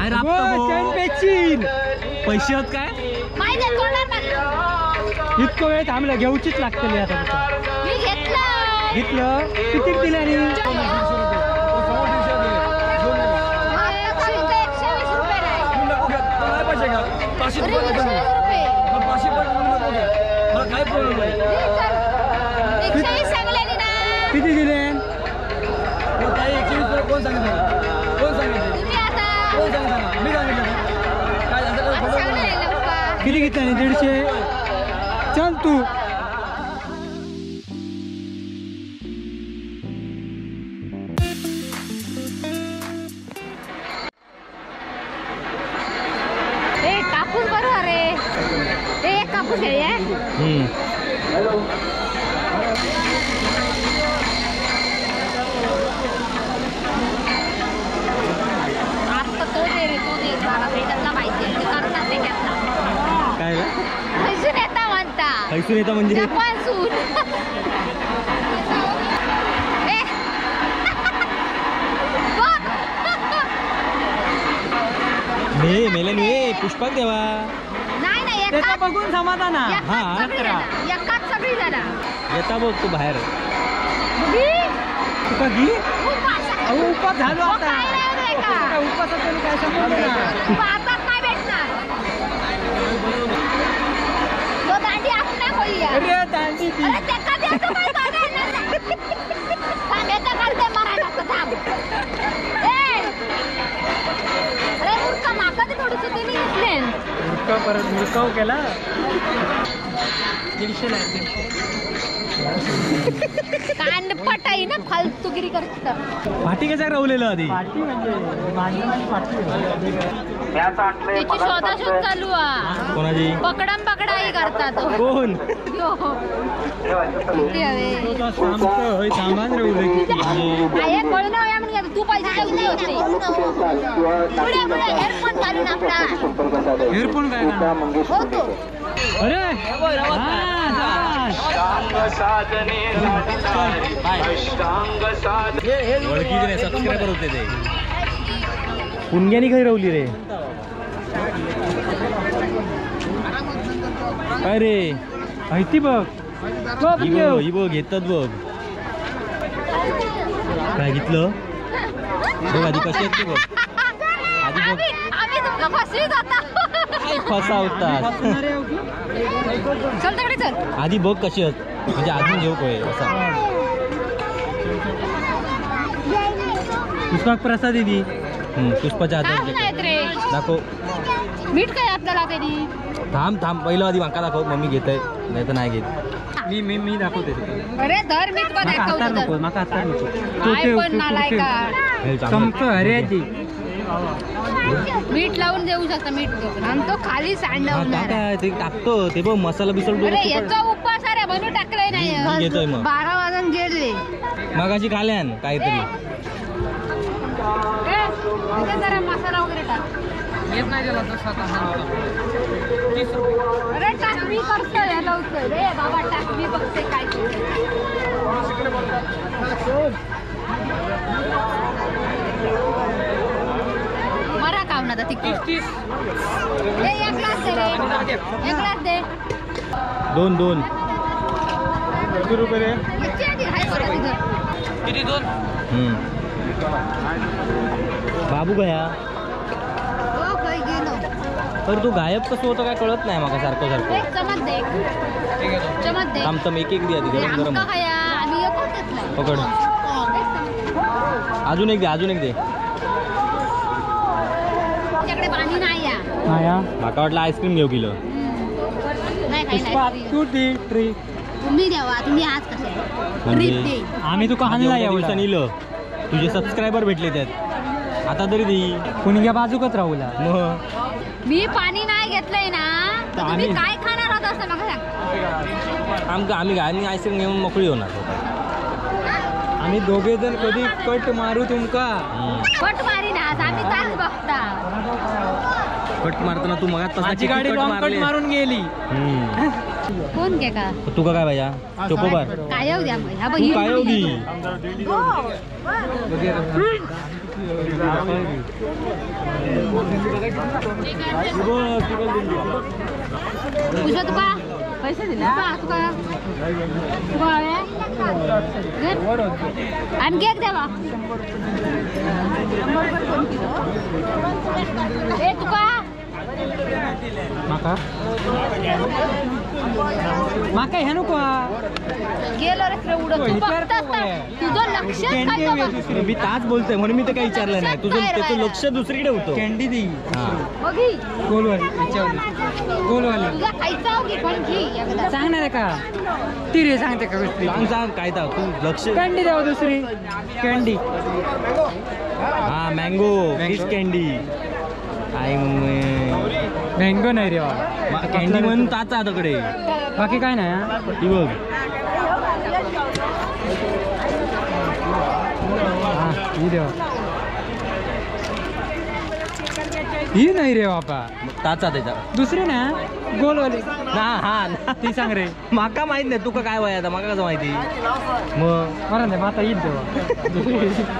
काय राबतो पैसे होत काय? इतकं वेळ थांबलं घेऊचीच लागतली आता. घेतलं किती दिलं? आणि किती दिले? कोण सांगितलं? कोण सांगितलं? कोण सांगितलं? मी सांगितलं. किती घेतलं? 150. चल तू. ए कापूस बरोबर रे. ए एक कापूस घे. आता तो दे रे, तो दे. मला भेटतला पाहिजे करतात ते घेतला. काय हैसून येता म्हणता? हैसून येता म्हणजे जपानसून. मे मेले नी पुष्पाक देवा. नाही नाही एका बघून समाधान. हा एकाच सगळी जण येता बघ तू बाहेर. तुका घी उपास झालो आता. उपासाचं काय संबंध नाही. आता काय भेटणार? तो दांडी आपला होई. अरे दांडी ती. अरे त्याका देतो काय बघायला. थांब येता करते मरायला थांब. ए अरे मुर्का माका ते थोडंसं त्यांनी घेतले. मुर्का परत मुर्काव केला. 150 ला 150. कान पटाई ना फालतूगिरी करत. पाठी कसा रवलेलं आधी? पाठी म्हणजे माझी पाठी. त्याची शोधाशोध चालू आहे. कोणाची? पकडम पकडाई करतात. कोण? सामान रवलं किती. आहे कळून हव्या म्हणजे तू पैसे ठेवले होते. पुढे पुढे हेअरफोन घालून आपला. हेअरफोन काय होतो? अरे ओळखीचे सबस्क्रायबर होते ते. पुणग्यानी खरी रवली रे. काय रे माहिती बघ. ही बघ घेतात बघ. काय घेतलं बघ आधी कशी आहेत ते बघ आधी बघ. आम्ही तुमका फसवीत होता. काय फसावतात? चल तिकडे चल. आधी बघ कशी आहेत म्हणजे अजून घेऊ कोय असा. पुष्पाक प्रसाद दी. पुष्पाच्या हातात दाखव. मीठ काय आपल्याला तरी. थांब थांब पहिलं आधी माका दाखव. मम्मी घेत आहे नाही तर नाही घेत. मी मी मी दाखवते. अरे धर मी तुला दाखवतो. नको माका हातार नको. काय पण नालायका. चमचो अरे ती मीठ लावून देऊ शकता. मीठ आणि तो खाली सांडवणार काय ते टाकतो ते बघ मसाला बिसल. अरे याचा उपवास अरे म्हणून टाकलंय नाही. 12 वाजून गेले. मगाशी खाल्यान काहीतरी. जरा मसाला वगैरे टाक. अरे टाक मी करतोय लवकर. रे बाबा टाक मी बघते काय. मरा काम ना तिकडे. एक ग्लास दे रे. एक ग्लास दे. दोन दोन किती रुपये रे? किती दोन? बाबू गया तर तू गायब कसं होतं काय कळत नाही माका सारखं सारखं. चमच दे. थांब थांब एक एक दे आधी गरम गरम. पकड अजून एक दे. अजून एक दे. पाणी नाही. माका वाटलं आईस्क्रीम घेऊ किलो. तुम्ही द्यावा तुम्ही आज कसे ट्रीट दे. आम्ही तुका हाणला एवढ्या दिवसांनी तुझे सबस्क्रायबर भेटले त्यात आता तरी दे. कुणग्या बाजूकच राहूला. मग मी पाणी नाही घेतलंय ना तर तुम्ही काय खाणार होत असं मला सांग. आमका आम्ही गाणी आईस्क्रीम घेऊन मोकळी होणार. आम्ही दोघे जण कधी कट मारू तुमका. कट मारी ना आम्ही तास बघता. कट मारताना तू मगात माझी गाडी लॉंग कट मारून गेली. कोण घे का तुका काय पाहिजे? चोकोबार काय द्या. तू काय होगी? पुष्पा तुका पैसे दिले तुका तुका आणखी एक द्यावा. ए तुका माका माका हे नको गेलो रे उडत. तू बघतास तुझं लक्ष काय? मी ताच बोलतोय म्हणून मी ते काही विचारलं नाही. तुझं त्याचं लक्ष दुसरीकडे होतं. कॅन्डी दे बघी गोलवाली गोलवाली तुला खायचं की पण घे एकदा. सांगणार आहे का ती रे? सांगते का गोष्टी? सांग सांग काय तू लक्ष. कॅन्डी द्यावं दुसरी कॅन्डी. हा मँगो फिश कॅन्डी. आई मँगो नाही रे बाबा, कॅन्डी म्हणून ताच आहे तकडे. बाकी काय नाही. ही बघ हा ही देवा. ही नाही रे बाबा, ताचा त्याचा दुसरी ना गोलवाली ना. हा ती सांग रे. माका माहित नाही तुका काय वय आता, माका कसं माहिती? मग बरं नाही आता येईल तेव्हा.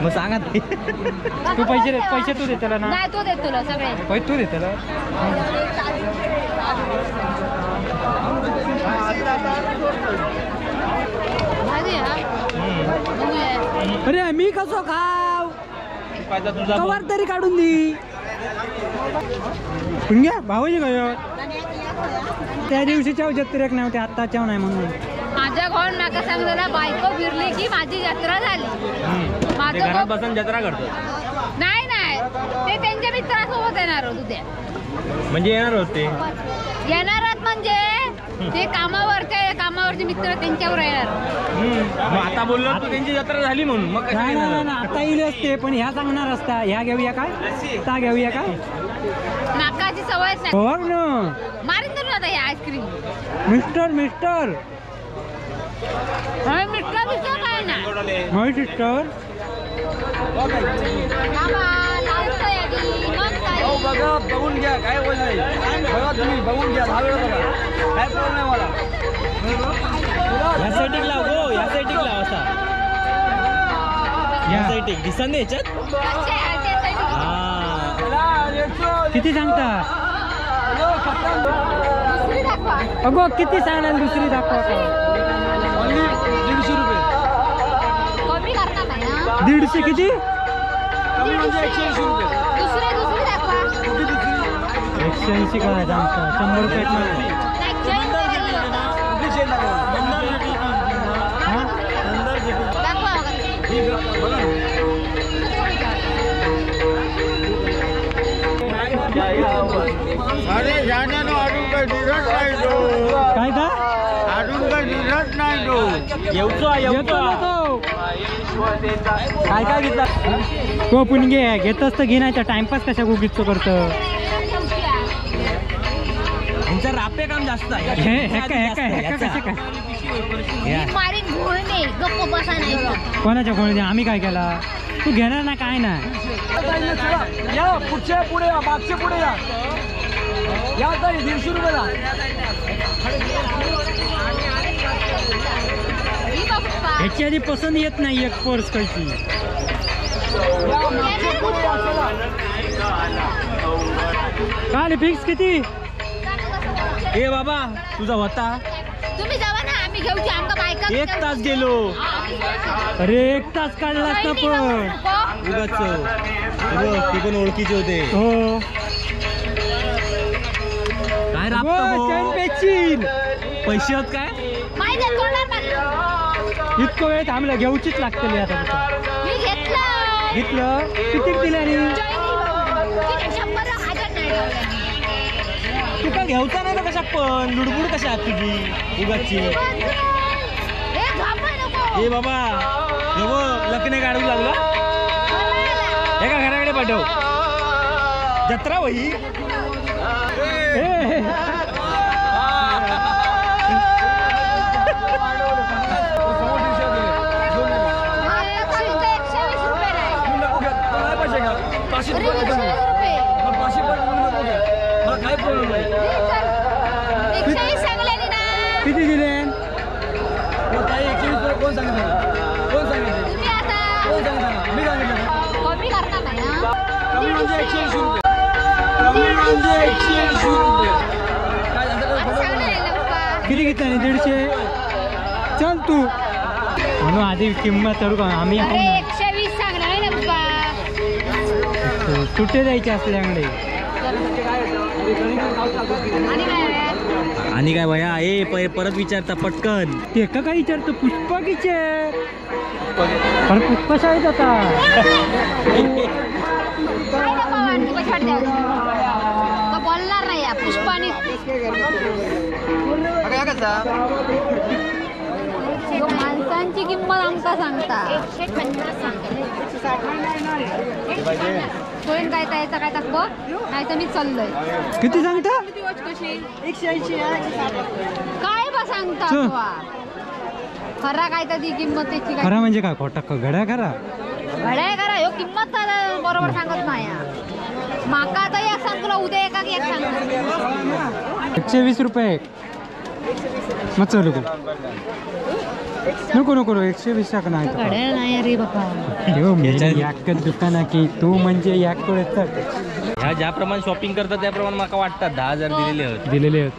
मग सांगा तू पैसे दे, पैसे तू देतला ना? नाही तो देत तुला सगळे पैसे तू देतला. अरे मी कसो खाव? कवर तरी काढून दी. घ्या भाऊजी काय त्या दिवशीच्या जत्रेक नाही होते, आत्ताच्या नाही म्हणून. माझ्या घोण माका सांगलं बायको फिरली की माझी जत्रा झाली. घरात बसून जत्रा करतो. नाही नाही ते त्यांच्या मित्रासोबत येणार होत उद्या. म्हणजे येणार होते? येणारच म्हणजे ते कामावरचे कामावरचे मित्र त्यांच्यावर येणार. मग आता बोललो तू त्यांची जत्रा झाली म्हणून मग नाही नाही आता येईल असते पण ह्या सांगणार असता. ह्या घेऊया काय ता घेऊया काय? नाकाची सवयच नाही. बघ ना मारीन तर आता हे ice cream. Mister mister mister mister काय ना माय सिस्टर. बघा बघून घ्या काय बोल नाही. बघा तुम्ही बघून घ्या 10 वेळा बघा काय प्रॉब्लेम नाही मला. ह्या साईडीक लाव गो, ह्या साईडीक लाव असा. ह्या साईडीक दिसत नाही याच्यात. किती सांगता? अगो किती सांगणार? दुसरी दाखवा. 150 रुपये. कमी करता नाही. 150 किती? कमी म्हणजे 180 रुपये. दुसरे दुसरी दाखवा. 180 काय सांगता? 100 रुपये. अरे जाण्यानो अजून काही दिसत नाही तो. काय का अजून काही दिसत नाही तो. येऊचो येतो ना तो. काय काय घेतला तो पण घे घेतच तर घे नाही तर टाइमपास कशा गुगीच करतं. यांचा रापे काम जास्त आहे. हे हे काय हे काय हे काय कसं काय? मारीन घोळणे गप्प बसा नाही. कोणाच्या घोळणे? आम्ही काय केला? तू घेणार ना काय नाही? या पुढच्या पुढे या मागच्या पुढे या. या ताई 150 रुपयाला. ह्याची आधी पसंत येत नाही एक पर्स खायची. काल फिक्स किती? ए बाबा तुझा होता. तुम्ही जावा ना आम्ही घेऊची. आमका बायका 1 तास गेलो. अरे 1 तास काढला असता पण उगाच. ते पण ओळखीचे होते. हो काय राबतो पैसे होत काय? इतकं वेळ थांबलं घेऊचीच लागतली आता. घेतलं किती दिलं? तुका घेवचा नाही ना कशा पण लुडबुड कशा आहात तुझी उगाची. ए बाबा लग्न काढू लागला एका घराकडे पाठव जत्रा वही. किती दिले? कोण सांगितलं? कोण सांगितलं? कोण सांगितलं? मी सांगितलं. 180 रुपये. कमी म्हणजे 180 रुपये. किती घेतला नाही 150. चल तू म्हणून आधी किंमत करू का आम्ही 120 सांगणार ना पप्पा. सुट्टे द्यायचे असल्यामुळे. आणि काय भया ए परत विचारता पटकन. ते का काय विचारतो पुष्पा किचे पण पुष्पा शाळेत आता. बोलणार नाही पुष्पाने. माणसांची किंमत आमका सांगता. 150 काय त्याचा काय दाखव नाही तर मी चाललोय. किती सांगता? 180. काय बा सांगता खरा काय तर ती किंमत त्याची. खरा म्हणजे काय खोटा घड्या खरा घड्या खरा ह्यो किंमत बरोबर सांगत नाही. माका आता एक सांग तुला उद्या एका एक सांग. 120 रुपये. मग चल नको नको 120 टाक नाही नाही रे बाबा. याकच दुकान की तू म्हणजे याकडे. ह्या ज्याप्रमाणे शॉपिंग करतात त्याप्रमाणे माका वाटतात 10,000 दिलेले आहेत दिलेले आहेत.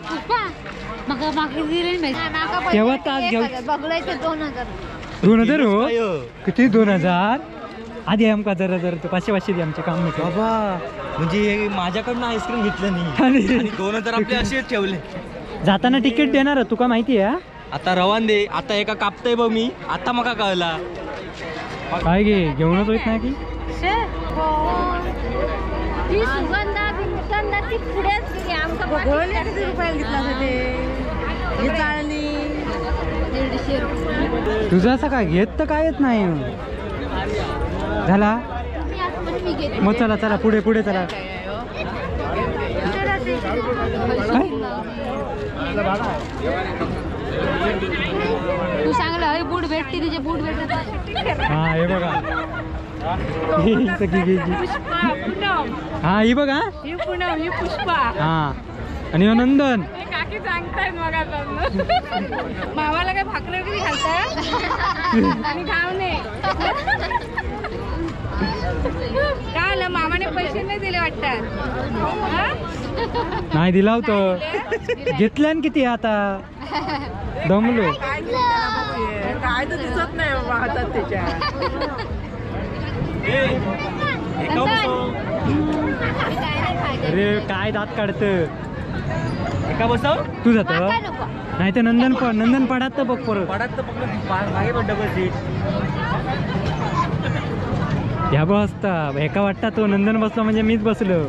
तेव्हा तास घेऊ 2000. 2000 हो किती 2000? आधी आमका जरा जरा 500 दे आमचे काम बाबा. म्हणजे माझ्याकडनं आईस्क्रीम घेतलं नाही आणि 2000 आपले असेच ठेवले. जाताना तिकीट देणार तुका माहिती आहे. आता रवान दे. आता एका कापतय बघ मी. आता मका कळला काय घे घेऊनच होत नाही की ती सुगंधा बिंगंधा ती पुढेच गेली. आमका किती रुपयाला घेतला ते चाळणी 150 रुपये. तुझं असं काय घेत तर काय येत नाही झाला. मग चला चला पुढे पुढे चला. काय तू सांगलं हय बूट भेटते तिचे बूट भेटत. हा हे बघा हा ही बघा ही पूनम ही पुष्पा. हा आणि नंदन काकी सांगतायत मग मावाला काय भाकरी वगैरे घालताय आणि घावणे का आलं मामाने पैसे नाही दिले वाटतात. नाही दिला होतं घेतल्यान किती आता दमलो. काय तर दिसत नाही बाबा हातात त्याच्या. अरे काय दात काढत एका बसव तू जात नाही तर नंदन पण नंदन पडात तर बघ परत पडात तर मागे पण डबल सीट ह्या बसता एका वाटता तो नंदन बसला म्हणजे मीच बसलो.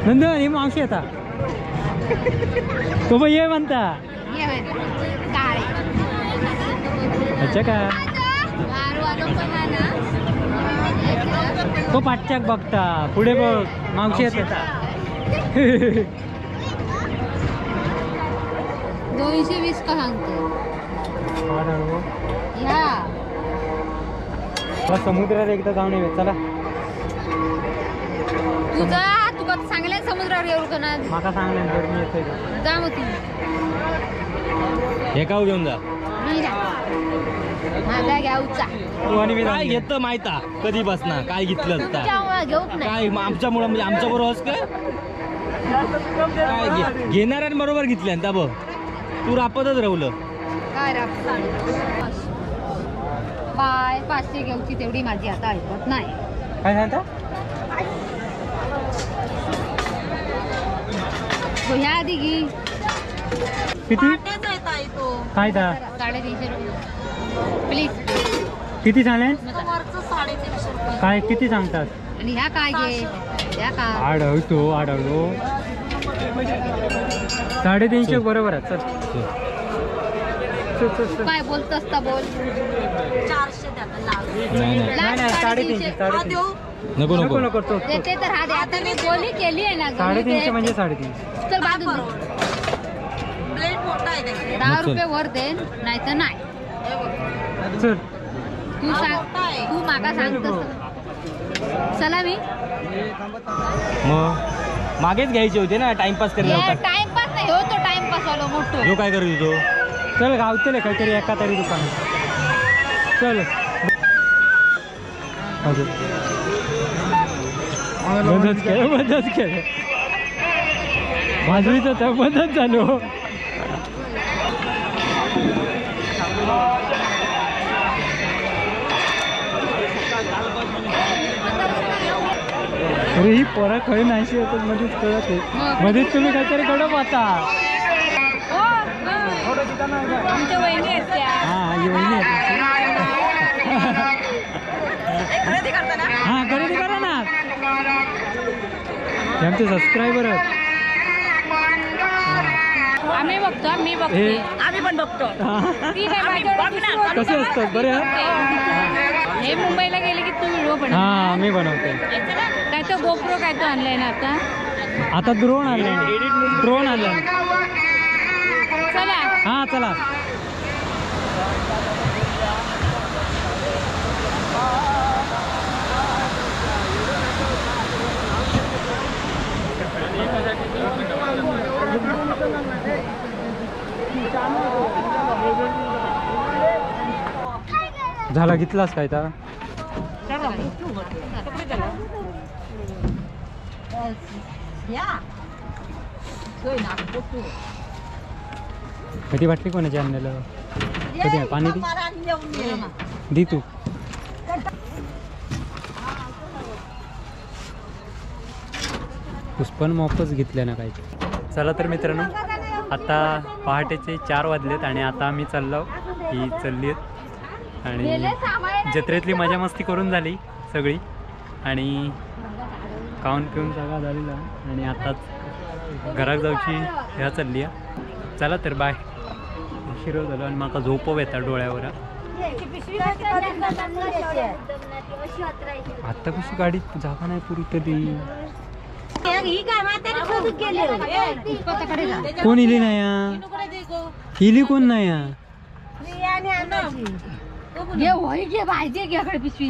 नंदन हे मावशी आता तो बघ ये म्हणता. अच्छा का तो पाठच्याक बघता पुढे बघ मावशी येतात. 220 का सांगतो. समुद्रात एकदा जाऊन येऊ चला. तुझा तुका सांगले समुद्रावर येऊ का ना? माका सांगले तर मी येतोय. जा मग तू हे का घेऊन जा. मी जा माझा घ्याऊचा. तू आणि मी काय घेतलं माहिता कधी बसना काय घेतलं तुमच्यामुळे घेऊच नाही. काय आमच्यामुळे म्हणजे आमच्या बरोबर काय काय घेणाऱ्यांबरोबर घेतल्या त्या बघ. तू रापतच राहुलं काय राप बाय 500 घेऊची तेवढी माझी आता ऐकत नाही. काय सांगता? ह्या आधी घे. किती काय दा 350 रुपये प्लीज. किती झाले काय किती सांगतात? आणि ह्या काय घे ह्या काय आढळतो आढळलो 350 बरोबर आहे. चल काय बोलतस तर बोल. 400 नाही 350 नको नको नको नको देते तर हा दे. आता मी गोली केली आहे ना. 350 म्हणजे 350. चल बाजू 10 रुपये वर दे नाही तर नाही. चल तू सांग तू माका सांगतस. चला मी मग मागेच घ्यायचे होते ना टाइमपास करायला होता. टाइमपास नाही हो तो टाइमपास आलो मोठो. जो काय करत होतो चल गावतले काहीतरी एका तरी दुकान. चल बंदच केलं, बंदच केलं. भाजवीचं तर बंदच झालो. अरे ही पोरा खरी नाहीशी होतात, मध्येच कळत नाही. मध्येच तुम्ही काहीतरी घडप आता. हा ही वहिनी आहे. हा खरेदी करा ना, आमचे सबस्क्रायबर आहेत. आम्ही बघतो, मी बघते, आम्ही पण बघतो. कसे असतात बरे? हे मुंबईला गेले की तू व्हिडिओ बनव. हा मी बनवते. काय तो गोप्रो काय तो आणलाय ना आता? आता ड्रोन आणलाय, ड्रोन आणलाय. चला हा चला. झाला घेतलास काय तर? कधी वाटली कोणाची आणलेलं? कधी पाणी दी तू. पुष्पन मोफच घेतल्या ना काही. चला तर मित्रांनो, आता पहाटेचे 4 वाजलेत आणि आता आम्ही चाललो, ही चालली आहेत आणि जत्रेतली मजा मस्ती करून झाली सगळी आणि खाऊन पिऊन सगळा झालेला आणि आताच घरात जाऊची ह्या चालली आहे. चला तर बाय. उशीर झालो आणि माका झोपव येतात डोळ्यावर. आता कशी गाडीत जागा नाही पुरी तरी. कोण इली नाही? इली कोण नाही? घे भाजी घे पिशवी.